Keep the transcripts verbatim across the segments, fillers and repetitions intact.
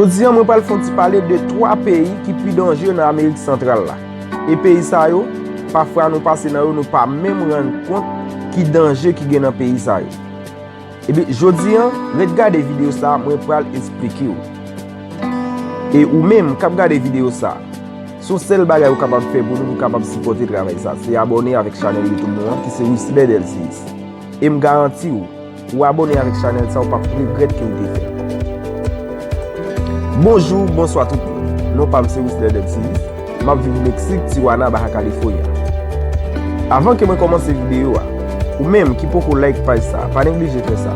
Jodi a, mwen pral fè yon ti pale de twa peyi ki pi danje nan Amerik Santral la. E peyi sa yo, pafwa nou pase nan yo, nou pa menm rann kont ki danje ki gen nan peyi sa yo. Ebyen, jodi a, ret gade videyo sa a, mwen pral esplike w. E ou menm k ap gade videyo sa a, se yon sèl bagay ou kapab fè pou nou, pou w kapab sipòte travay sa, se abòne avèk chanèl YouTube nou an, ki se Wisler Delcius. E m garanti w, ou abòne avèk chanèl sa, ou p ap regrèt ke ou te fè. Bonjou, bonswa tout moun. Non pa m se Wisler Delcius. M ap viv Meksik, Tijuana, Baja California. Avan ke mwen kòmanse videyo a, ou menm ki poko like paj sa, pa neglije fè sa.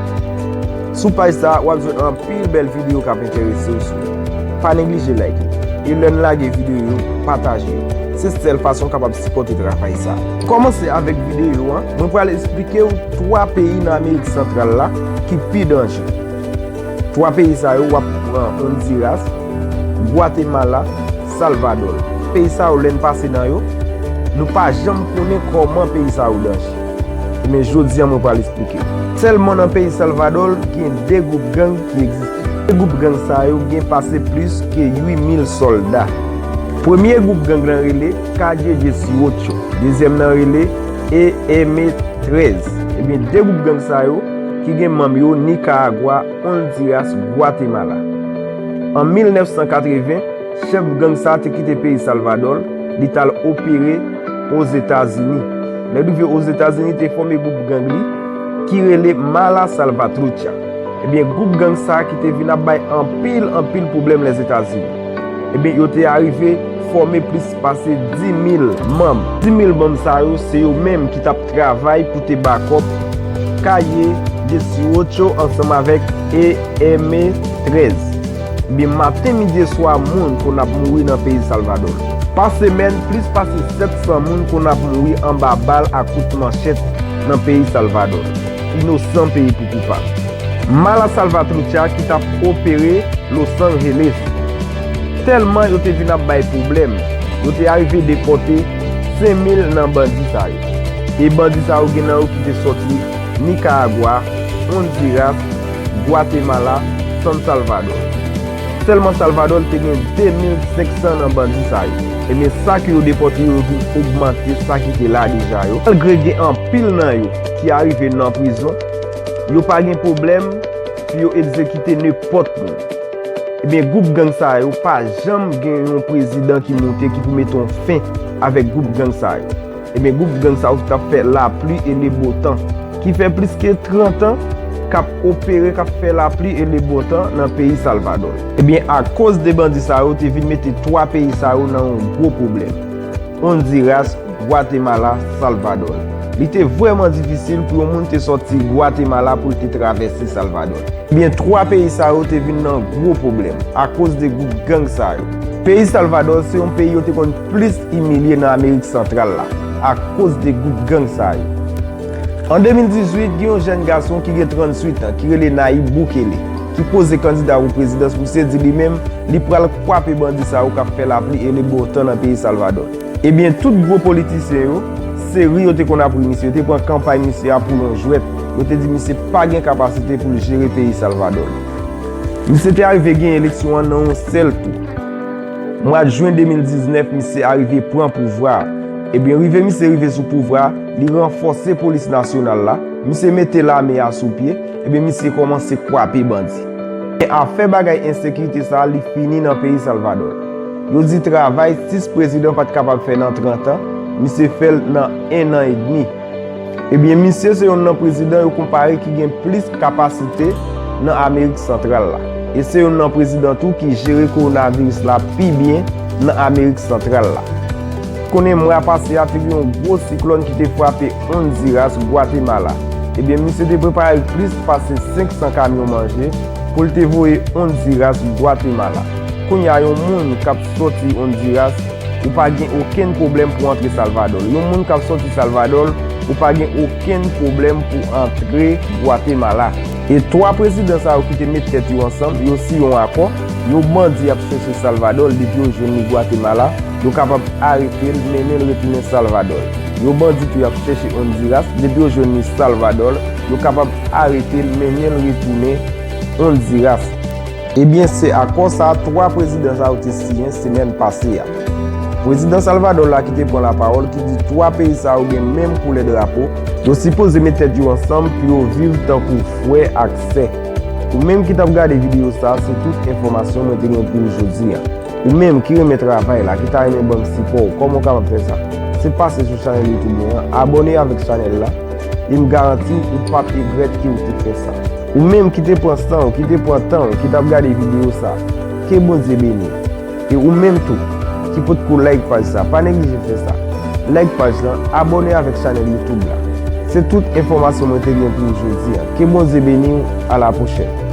Sou paj sa, w ap jwenn anpil bèl videyo k ap enterese w sou li. Pa neglije like li. E lè n lage videyo yo, pataje yo. Se sèl fason w kapab sipòte travay sa. Kòmanse avèk videyo an, mwen pral esplike w twa peyi nan Amerik Santral la ki pi danje. Twa peyi sa yo, w ap pran Honduras, Gwatemala, Salvador. Peyi sa yo, lè n pase nan yo, nou pa janm konnen kòman peyi sa yo danje. Men jodi a, mwen pral esplike w. Sèlman nan peyi Salvador, gen de gwoup gang ki egziste. De gwoup gang sa yo gen pase plis ke uit mil sòlda. Premye gwoup gang lan rele Calle dieciocho. Dezyèm nan rele E M trèz. Ebyen, de gwoup gang sa yo ki gen manm yo Nicaragua, Honduras, Guatemala. An mil nèf san katreven, chèf gang sa te kite peyi Salvador, li t al opere Ozetazini. Lè l rive Ozetazini, te fòme gwoup gang li ki rele Mala Salvatrucha. Ebyen, gwoup gang sa ki te vin ap bay anpil, anpil pwoblèm Lèzetazini. Ebyen, yo te arive fòme plis pase dis mil manm. Dis mil manm sa yo, se yo menm ki t ap travay pou te bakòp Calle dieciocho ansanm avèk E M trèz. Ebyen, maten, midi e swa, moun konn ap mouri nan peyi Salvador. Pa semèn, plis pase sèt san moun konn ap mouri anba bal ak kout manchèt nan peyi Salvador. Inosan peye pou koupab. Mala Salvatrucha ki t ap opere Los Angeles. Tèlman yo te vin ap bay pwoblèm, yo te arive depòte senk mil nan bandi sa yo. E bandi sa yo, gen nan yo ki te sòti Nicaragua, Honduras, Guatemala, San Salvador. Sèlman Salvador te gen de mil senk san nan bandi sa yo. Ebyen, sa ke yo depòte yo vin ogmante sa ki te la deja yo. Malgre gen anpil nan yo ki arive nan prizon, yo pa gen pwoblèm pou yo egzekite nenpòt moun. Ebyen, gwoup gang sa yo pa janm gen yon prezidan ki moute ki pou mete yon fen avèk gwoup gang sa yo. Ebyen, gwoup gang sa yo t ap fè lapli e le bo tan, ki fè plis ke trant an k ap opere, k ap fè lapli e le bo tan nan peyi Salvador. Ebyen, akoz de bandi sa yo te vin mete twa peyi sa yo nan yon gwo pwoblèm. Honduras, Gwatemala, Salvador. Li te vrèman difisil pou yon moun te sòti Gwatemala pou l te travèse Salvador. Ebyen, twa peyi sa yo te vin nan gwo pwoblèm akoz de gwoup gang sa yo. Peyi Salvador se yon peyi yo te konn plis imilye nan Amerik Santral la akoz de gwoup gang sa yo. An de mil dizuit, gen yon jèn gason ki gen tranntuit an, ki rele Nayib Bukele, ki poze kandida pou prezidans. Misye di li menm, li pral kwape bandi sa yo k ap fè lapli e le bo tan nan peyi Salvador. Ebyen, tout gwo politisyen yo, se ri yo te konn ap ri misye. Yo te pran kanpay misye a pou yon jwèt. Yo te di misye pa gen kapasite pou l jere peyi Salvador. Misye te arive gen eleksyon an nan yon sèl tou. Mwa jen de mil diznèf, misye arive pran pouvwa a. Ebyen, rive misye rive sou pouvwa a, li ranfòse polis nasyonal la, misye mete lame a sou pye, ebyen, misye kòmanse kwape bandi. Men afè bagay ensekirite sa a, li fini nan peyi Salvador. Yo di travay sis prezidan pa t kapab fè nan trant an, misye fè l nan en an edmi. Ebyen, misye se youn nan prezidan yo konpare ki gen plis kapasite nan Amerik Santral la. E se youn nan prezidan tou ki jere kowonaviris la pi byen nan Amerik Santral la. Konnen mwa pase a, te gen yon gwo siklòn ki te frape Honduras, Gwatemala. Ebyen, misye te prepare plis pase senk san kamyon manje pou l te voye Honduras, Gwatemala. Kounye a, yon moun k ap sòti Honduras, ou pa gen okenn pwoblèm pou antre Salvador. Yon moun k ap sòti Salvador, ou pa gen okenn pwoblèm pou antre Gwatemala. E twa prezidan sa yo ki te met tèt yo ansanm, yo siyen yon akò, yon bandi ap chèche Salvador, depi yo jwenn li Gwatemala, yo kapab arete l, mennen l retounen Salvador. Yon bandi tou y ap chèche Honduras, depi yo jwenn li Salvador, yo kapab arete l, mennen l retounen Honduras. Ebyen, se akò sa a twa prezidan sa yo te siyen semèn pase a. Prezidan Salvador la ki te pran lapawòl, ki di twa peyi sa yo gen menm koulè drapo, yo sipoze met tèt yo ansanm pou yo viv tankou frè ak sè. Ou menm ki t ap gade videyo sa a, se tout enfòmasyon mwen te gen pou ou jodi a. Ou menm ki renmen travay la, ki ta renmen ban m sipò w, kòman w kapab fè sa? Se pase sou chanèl YouTube mwen an, abòne avèk chanèl la, e m garanti w ou p ap regrèt ke w te fè sa. Ou menm ki te pran san w, ki te pran tan w, ki t ap gade videyo sa, ke Bondye beni w. E ou menm tou, ki potko like paj sa, pa neglije fè sa. Like paj lan, abòne avèk chanèl YouTube la. Se tout enfòmasyon mwen te gen pou ou jodi a. Ke Bondye beni w, a la pwochèn.